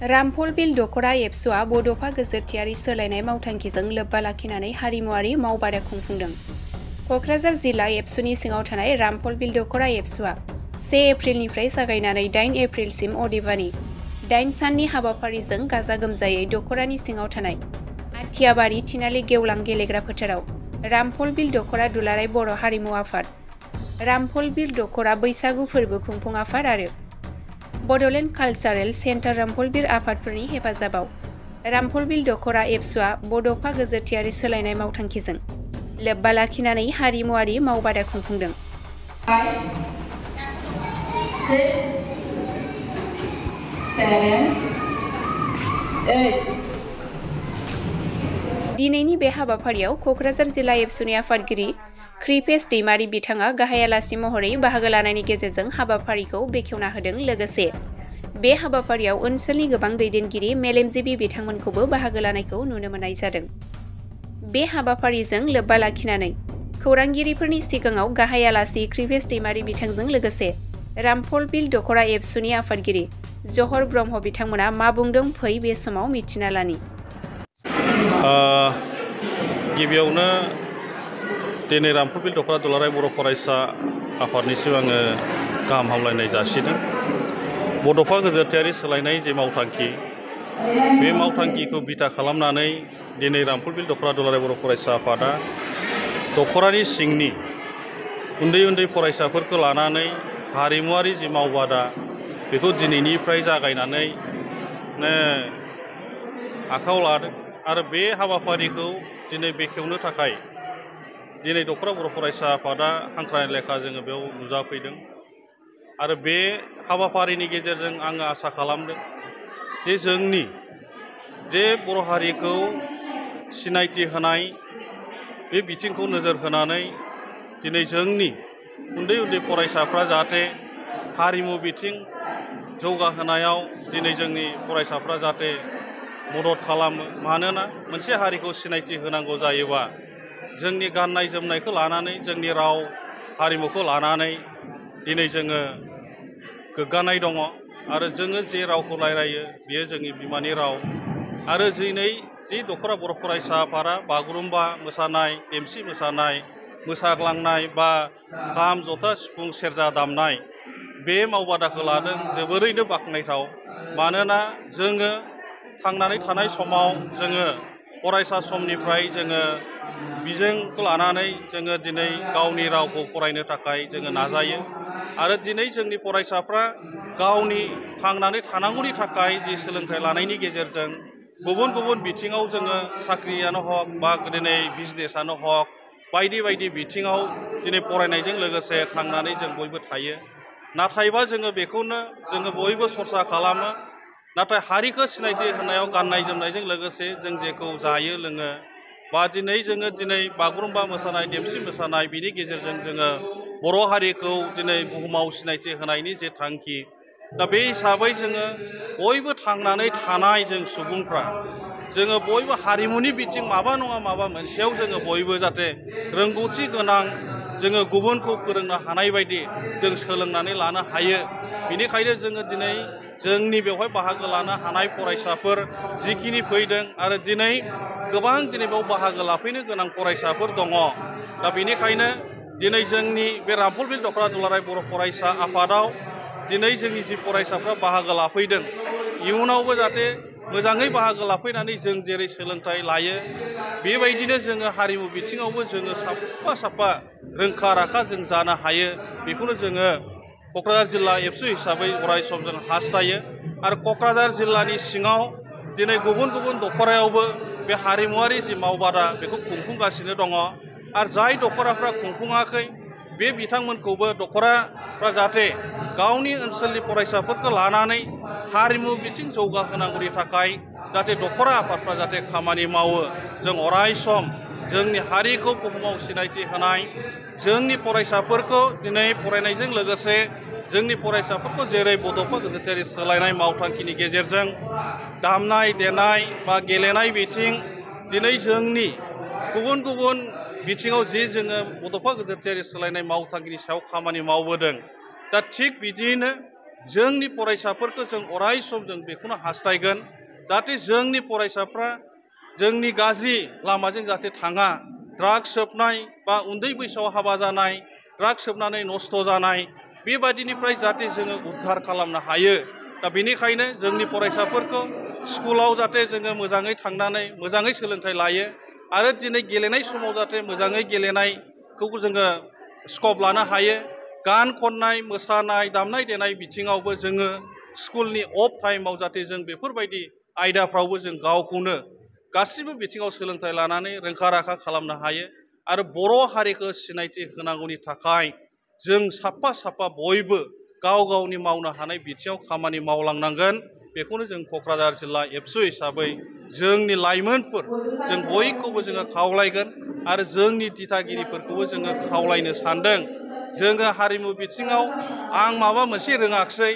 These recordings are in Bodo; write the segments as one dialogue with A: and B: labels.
A: रामफल बिल दखरा एबसुआ बड'फा गोजोरथियारि सोलायनाय मावथांखिजों लोब्बा लाखिनानै हारिमुआरि मावबादा खुंफुंदों। क'क्राझार जिल्ला एबसुनि सिङाव थानाय रामफल बिल दखरा एबसुआ 1 एप्रिलनिफ्राय जागायनानै 8 एप्रिलसिम अदेबानि 8 साननि हाबाफारिजों गाजा गोमजायै दखरानि सिङाव थानाय आथियाबारि थिनालि गेवलां गेलेग्रा फोथाराव रामफल बिल दखरा दुलाराय बर' हारिमु आफाद, रामफल बिल दखरा बैसागु फोरबो खुंफुं आफाद आरो बड'लेण्ड कालचारेल सेन्टार रामफल बिल आफादफोरनि हेफाजाबाव रामफल बिल दखरा एबसुआ बड'फा गोजोरथियारि सोलायनाय मावथांखिजों लोब्बा लाखिनानै हारिमुआरि मावबादा खुंफुंदों।
B: 6, 7, 8
A: दिनैनि बे हाबाफारियाव क'क्राझार जिल्ला एबसुनि आफादगिरि कृपेश दैमारी बिथाङा गाहाय आलासि महरै बाहागो लानायनि गेजेरजों हाबाफारिखौ बेखेवना होदों। लोगोसे बे हाबाफारियाव ओनसोलनि गोबां दैदेनगिरि मेलेमजिबि बिथांमोनखौबो बाहागो लानायखौ नुनो मोननाय जादों। बे हाबाफारिजों लोब्बा लाखिनानै खौरांगिरिफोरनि सिगाङाव गाहाय आलासि कृपेश दैमारी बिथांजों लोगोसे रामफल बिल दखरा एबसुनि आफादगिरि जहर ब्रह्म बिथांमोना मा बुंदों फै बे समाव मिथिना लानि।
C: गिबियावनो दिनै रामफल बिल दखरा दुलाराय बर' फरायसा आफादनिसिम आङो गाहाम हामलायनाय जासिदों। बड'फा गोजोरथियारि सोलायनाय जे मावथांखि, बे मावथांखिखौ बिथा खालामनानै दिनै रामफल बिल दखरा दुलाराय बर' फरायसा आफादा दखरानि सिंनि उन्दै उन्दै फरायसाफोरखौ लानानै हारिमुआरि जे मावबादा बेखौ दिनैनिफ्राय जागायनानै आखायाव लादों आरो बे हाबाफारिखौ दिनै बेखेवनो थाखाय दिनै दखरा बर' फरायसा आफादा हांख्रायनाय लेखा जोङो बेयाव नुजाफैदों आरो बे हाबाफारिनि गेजेरजों आङो आसा खालामदों जे जोंनि जे बर' हारिखौ सिनायथि होनाय बे बिथिंखौ नोजोर होनानै दिनै जोंनि उन्दै उन्दै फरायसाफ्रा जाहाथे हारिमु बिथिं जौगाहोनायाव दिनै जोंनि फरायसाफ्रा जाहाथे मदद खालामो। मानोना मोनसे हारिखौ सिनायथि होनांगौ जायोबा जोंनि गाननाय जोमनायखौ लानानै, जोंनि राव हारिमुखौ लानानै दिनै जोङो गोग्गानाय दङ आरो जोङो जे रावखौ रायलायो बेयो जोंनि बिमानि राव। आरो दिनै जि दखरा बर' फरायसा आफादा बागुरुम्बा मोसानाय, देमसि मोसानाय, मोसाग्लांनाय बा खाम, जथा, सिफुं, सेरजा दामनाय बे मावबादाखौ लादों, जोबोरैनो बाख्नायथाव। मानोना जोङो थांनानै थानाय समाव जोङो फरायसा समनिफ्राय जोङो बिजोंखौ लानानै जोङो दिनै गावनि रावखौ फरायनो थाखाय जोङो नाजायो आरो दिनै जोंनि फरायसाफ्रा गावनि थांनानै थानांगौनि थाखाय जि सोलोंथाइ लानायनि गेजेरजों गुबुन गुबुन बिथिङाव जोङो साख्रियानो हक बा दिनै बिजनेसआनो हक बायदि बायदि बिथिङाव दिनै फरायनायजों लोगोसे थांनानै जों बयबो थायो। नाथायबा जोङो बेखौनो जोङो बयबो सरसा खालामो। नाथाय हारिखौ सिनायथि होनायाव गाननाय जोमनायजों लोगोसे जों जेखौ जायो लोङो बा दिनै जोङो बागुरुम्बा मोसानाय, देमसि मोसानाय बिनि गेजेरजों जोङो बर' हारिखौ दिनै बुहुमाव सिनायथि होनायनि जे थांखि, दा बे हिसाबै जोङो बयबो थांनानै थानाय जों सुबुंफ्रा जोङो बयबो हारिमुनि बिथिं माबा नङा माबा मोनसेयाव जोङो बयबो जाहाथे रोंगौथि गोनां जोङो गुबुनखौ फोरोंनो हानाय बायदि जों सोलोंनानै लानो हायो। बेनिखायनो जोङो दिनै जोंनि बेवहाय बाहागो लानो हानाय फरायसाफोर जिखिनि फैदों आरो दिनै गोबां दिनै बेयाव बाहागो लाफैनो गोनां फरायसाफोर दङ। दा बेनिखायनो दिनै जोंनि बे रामफल बिल दखरा दुलाराय बर' फरायसा आफादाव दिनै जोंनि जि फरायसाफ्रा बाहागो लाफैदों, इयुनावबो जाहाथे मोजाङै बाहागो लाफैनानै जों जेरै सोलोंथाइ लायो बेबायदिनो जोङो हारिमु बिथिङावबो जोङो साफा साफा रोंखा राखा जों जानो हायो। बेखौनो जोङो क'क्राझार जिल्ला एबसु हिसाबै अराय सम जों हास्थायो आरो क'क्राझार जिल्लानि सिङाव दिनै गुबुन गुबुन दखरायावबो बे हारिमुआरि जि मावबादा बेखौ खुंफुंगासिनो दङ आरो जाय दखराफ्रा खुंफुङाखै बे बिथांमोनखौबो दखराफ्रा जाहाथे गावनि ओनसोलनि फरायसाफोरखौ लानानै हारिमु बिथिं जौगाहोनांगौनि थाखाय जाहाथे दखरा आफादफ्रा जाहाथे खामानि मावो। जों अराय सम जोंनि हारिखौ बुहुमाव सिनायथि होनाय, जोंनि फरायसाफोरखौ दिनै फरायनायजों लोगोसे जोंनि फरायसाफोरखौ जेरै बड'फा गोजोरथियारि सोलायनाय मावथांखिनि गेजेरजों दामनाय देनाय बा गेलेनाय बिथिं दिनै जोंनि गुबुन गुबुन बिथिङाव जे जोङो बड'फा गोजोरथियारि सोलायनाय मावथांखिनि सायाव खामानि मावबोदों, दा थिग बिदियैनो जोंनि फरायसाफोरखौ जों अराय सम जों बेखौनो हास्थायगोन जाहाथे जोंनि फरायसाफ्रा जोंनि गाज्रि लामाजों जाहाथे थाङा ड्राग्स सोबनाय बा उन्दै बैसोआव हाबा जानाय ड्राग्स सोबनानै नस्थ' जानाय बेबादिनिफ्राय जाहाथे जोङो उद्धार खालामनो हायो दा बेनिखायनो जोंनि फरायसाफोरखौ स्कुलाव जाहाथे जोङो मोजाङै थांनानै मोजाङै सोलोंथाइ लायो आरो दिनै गेलेनाय समाव जाहाथे मोजाङै गेलेनायखौ जोङो स्कप लानो हायो गान खननाय मोसानाय दामनाय देनाय बिथिङावबो जोङो स्कुलनि अफ टाइमाव जाहाथे जों बेफोरबायदि आयदाफ्रावबो जों गावखौनो गासिबो बिथिङाव सोलोंथाइ लानानै रोंखा राखा खालामनो हायो आरो बर' हारिखौ सिनायथि होनांगौनि थाखाय जों साफा बयबो गाव गावनि मावनो हानाय बिथिङाव खामानि मावलांनांगोन बेखौनो जों क'क्राझार जिल्ला एबसु हिसाबै जोंनि लाइमोनफोर जों बयखौबो जोङो खावलायगोन आरो जोंनि दिथागिरिफोरखौबो जोङो खावलायनो सानदों जोङो हारिमु बिथिङाव आं माबा मोनसे रोङाखिसै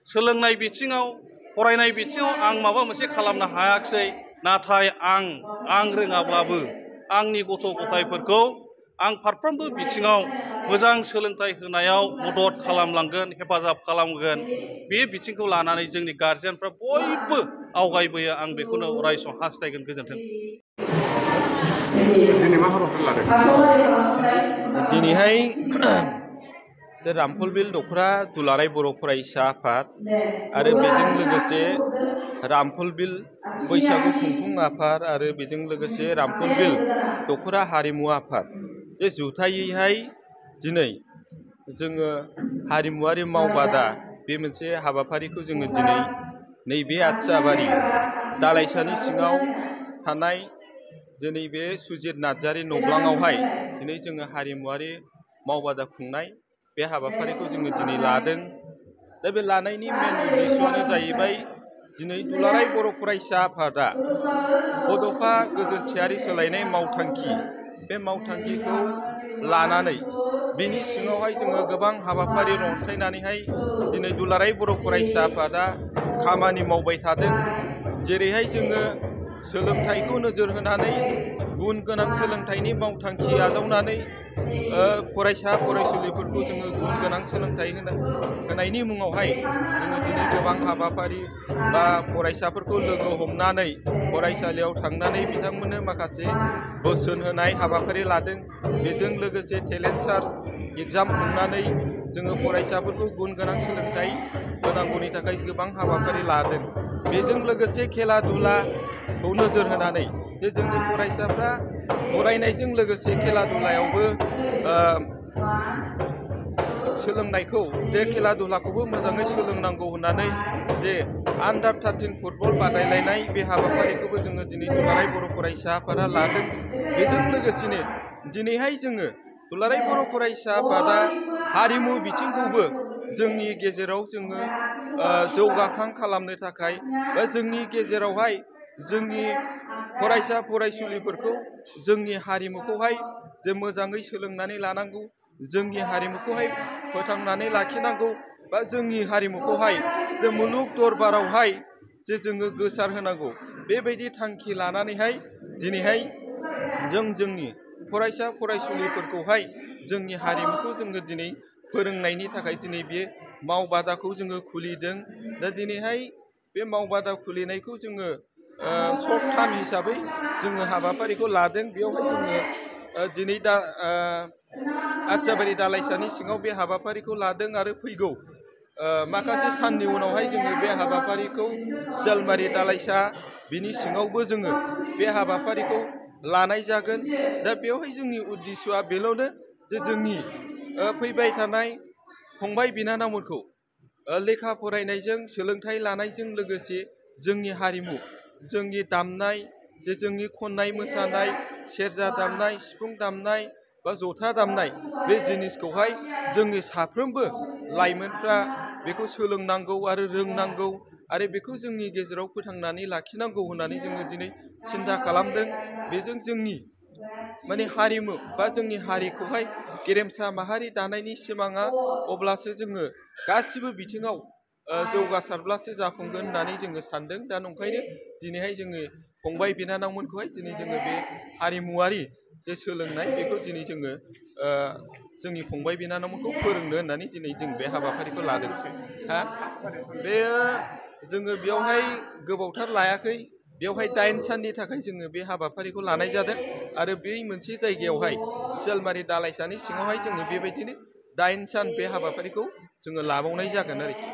C: सोलोंनाय बिथिङाव फरायनाय बिथिङाव आं माबा मोनसे खालामनो हायाखिसै नाथाय आं रोङाब्लाबो आंनि गथ' गथायफोरखौ आं फारफ्रोमबो बिथिङाव मोजां सोलोंथाइ होनायाव मदद खालामलांगोन हेफाजाब खालामगोन बे बिथिंखौ लानानै जोंनि गारजेनफ्रा बयबो आवगायबोयो आं बेखौनो अराय सम हास्थायगोन गोजोन्थों
D: दिनै मा हाबाफारि लादों
E: दिनैहाय जे रामफलबिल दख'रा दुलाराय बर' फरायसा आफाद आरो बेजों लोगोसे रामफलबिल बैसागु खुंफुं आफाद आरो बेजों लोगोसे रामफलबिल दख'रा हारिमु आफाद जे जुथायैहाय दिनै जोङो हारिमुवारि मावबादा बे मोनसे हाबाफारिखौ जोङो दिनै नैबे आथियाबारि दालाइसानि सिङाव थानाय जोंनि बे सुजित नार्जारि नब्लाङावहाय दिनै जोङो हारिमुवारि मावबादा खुंनाय बे हाबाफारिखौ जोङो दिनै लादों दा बे लानायनि मेन उद्देश्यआनो जाहैबाय दिनै दुलाराय बर' फरायसा आफादा बड'फा गोजोनथियारि सोलायनाय मावथांखि बे मावथांखिखौ लानानै बिनि सिङावहाय जोङो गोबां हाबाफारि रनसायनानैहाय दिनै दुलाराय बर' फरायसा आफादा खामानि मावबाय थादों जेरैहाय जोङो सोलोंथाइखौ नोजोर होनानै गुन गोनां सोलोंथाइनि मावथांखि आजावनानै फरायसा फरायसुलिफोरखौ जोङो गुन गोनां सोलोंथाइ होनायनि मुङावहाय जोङो दिनै गोबां हाबाफारि बा फरायसाफोरखौ लोगो हमनानै फरायसालियाव थांनानै बिथांमोननो माखासे बोसोन होनाय हाबाफारि लादों बेजों लोगोसे टेलेन्ट सार्च एग्जाम खुंनानै जोङो फरायसाफोरखौ गुन गोनां सोलोंथाइ होनांगौनि थाखाय गोबां हाबाफारि लादों बेजों लोगोसे खेला दुलाखौ नोजोर होनानै जे जोंनि फरायसाफ्रा फरायनायजों लोगोसे खेला दुलायावबो सोलोंनायखौ जे खेला दुलाखौबो मोजाङै सोलोंनांगौ होननानै जे आन्डार 13 फुटबल बादायलायनाय बे हाबाफारिखौबो जोङो दिनै दुलाराय बर' फरायसा आफादा लादों बेजों लोगोसेनो दिनैहाय जोङो दुलाराय बर' फरायसा आफादा हारिमु बिथिंखौबो जोंनि गेजेराव जोङो जौगाखां खालामनो थाखाय बा जोंनि गेजेरावहाय जोंनि फरायसा फरायसुलिफोरखौ जोंनि हारिमुखौहाय जे मोजाङै सोलोंनानै लानांगौ जोंनि हारिमुखौहाय फोथांनानै लाखिनांगौ बा जोंनि हारिमुखौहाय जे मुलुग दरबारावहाय जे जोङो गोसार होनांगौ बेबायदि थांखि लानानैहाय दिनैहाय जोंनि फरायसा फरायसुलिफोरखौहाय जोंनि हारिमुखौ जोङो दिनै फोरोंनायनि थाखाय दिनै बे मावबादाखौ जोङो खुलिदों दा दिनैहाय बे मावबादा खुलिनायखौ जोङो सर्ट टार्म हिसाबै जोङो हाबाफारिखौ लादों बेयावहाय जोङो दिनै दा आथियाबारि दालाइसानि सिङाव बे हाबाफारिखौ लादों आरो फैगौ माखासे साननि उनावहाय जोङो बे हाबाफारिखौ सियालमारि दालाइसा बिनि सिङावबो जोङो बे हाबाफारिखौ लानाय जागोन दा बेवहाय जोंनि उद्देश्यआ बेल'नो जे जोंनि फैबाय थानाय फंबाय बिनानावमोनखौ लेखा फरायनायजों सोलोंथाइ लानायजों लोगोसे जोंनि हारिमु जोंनि दामनाय जे जोंनि खननाय मोसानाय सेरजा दामनाय सिफुं दामनाय बा जथा दामनाय बे जिनिसखौहाय जोंनि साफ्रोमबो लाइमोनफ्रा बेखौ सोलोंनांगौ आरो रोंनांगौ आरो बेखौ जोंनि गेजेराव फोथांनानै लाखिनांगौ होननानै जोङो दिनै सिन्था खालामदों बेजों जोंनि माने हारिमु बा जोंनि हारिखौहाय गेरेमसा माहारि दानायनि सिमाङा अब्लासो जोङो गासिबो बिथिङाव जौगासारब्लासो जाफुंगोन होननानै जोङो सानदों दा नंखायनो दिनैहाय जोङो फंबाय बिनानावमोनखौहाय दिनै जोङो बे हारिमुवारि जे सोलोंनाय बेखौ दिनै जोङो जोंनि फंबाय बिनानावमोनखौ फोरोंनो होननानै दिनै जों बे हाबाफारिखौ लादों हा बेयो जोङो बेयावहाय गोबावथार लायाखै बेवहाय 8 साननि थाखाय जोङो बे हाबाफारिखौ लानाय जादों आरो बे मोनसे जायगायावहाय सियालमारि दालाइसानि सिङावहाय जोङो बेबायदिनो 8 सान बे हाबाफारिखौ जोङो लाबावनाय जागोन आरोखि